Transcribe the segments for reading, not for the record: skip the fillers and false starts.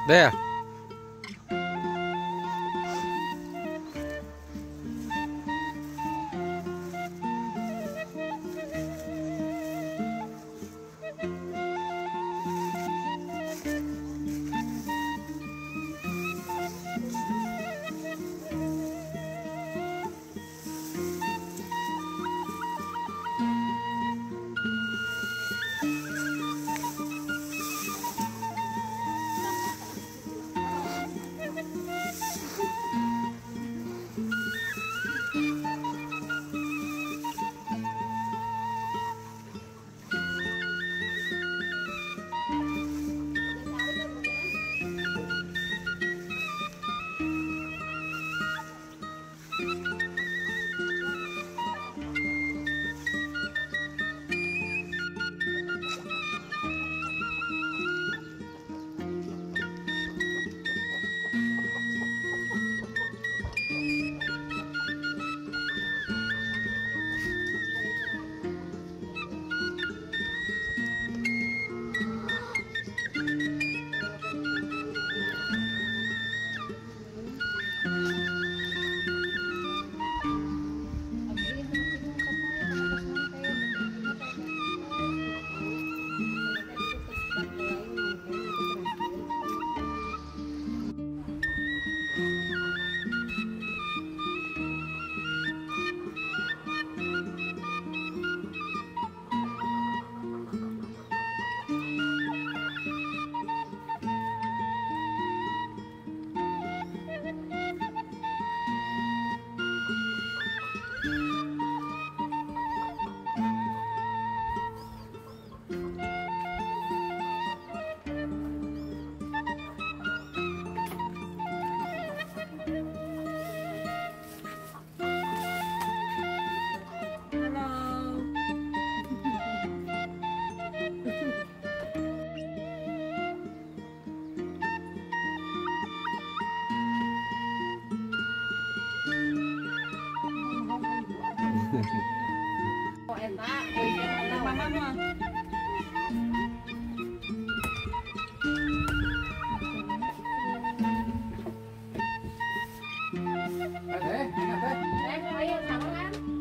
There.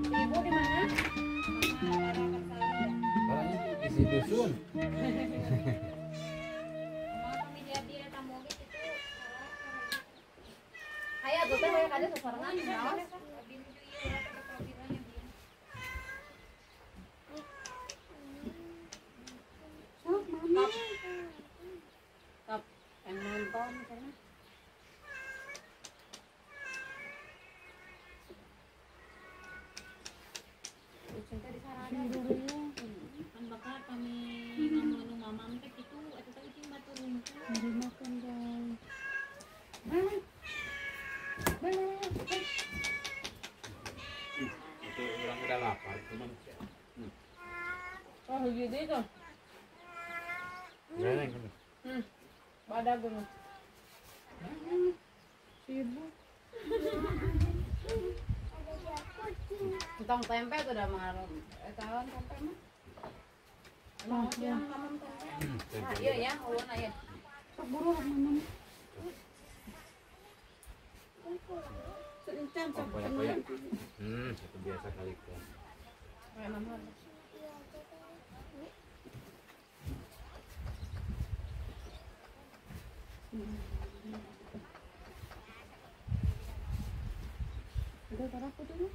Ibu di mana? Isi dusun. Ayo tuh teh ada seserangan. Top, yang nonton sana. Cinta di sarana kan bakal kami nganu mamam teh kitu eta teh ucing batu rungkul. Mari makan guys. Itu orang udah lapar cuman. Oh, gitu itu. Goreng. Badag gunung. Sibuk. Tentang tempe tuh udah marah. Tahun tempe mah. Emang yang mamam teh. Nah, iya ya, eueuna ya. Sok buru mamam. Seencan sok. Poya-poya. Itu biasa kali ke. Kayak mama. Udah taruh aku dulu.